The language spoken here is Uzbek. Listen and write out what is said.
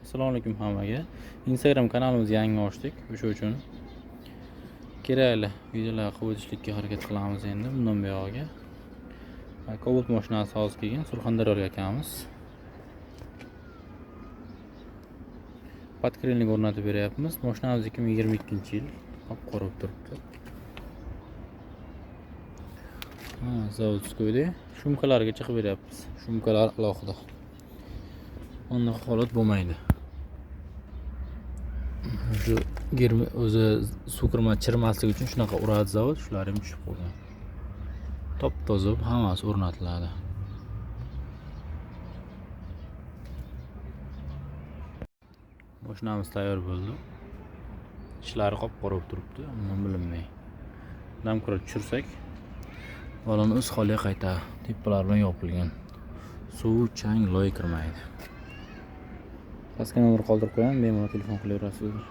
Assalomu alaykum hammaga. Instagram kanalimizni yangi ochdik. O'sha uchun kerakli videolar qilib o'tishlikka harakat qilamiz endi bundan buyog'iga. Cobalt mashinasi hozir kelgan, Surxondaryoga akamiz. Подкрыльник o'rnatib beryapmiz. Mashinamiz 2022-yil, qop-qora bo'lib turibdi. Ha, заводской da shumkalarga chiqib beryapmiz. Shumkalar alohida. Unaqa holat bo'lmaydi. Shu girma o'zi suv kirma chirimasligi uchun shunaqa uradi zavod, shular ham tushib qolgan. Top toza hammasi o'rnatiladi. Mashinamiz tayyor bo'ldi. Ishlari qop-qora bo'lib turibdi, undan bilinmay. Dam ko'ra tushirsak, balon o'z holiga qaytadi. Tepalar bilan yopilgan. Suv, chang, loy kirmaydi. Pastga nomer qoldirib qo'yaman, bemalol telefon qilaverasizlar.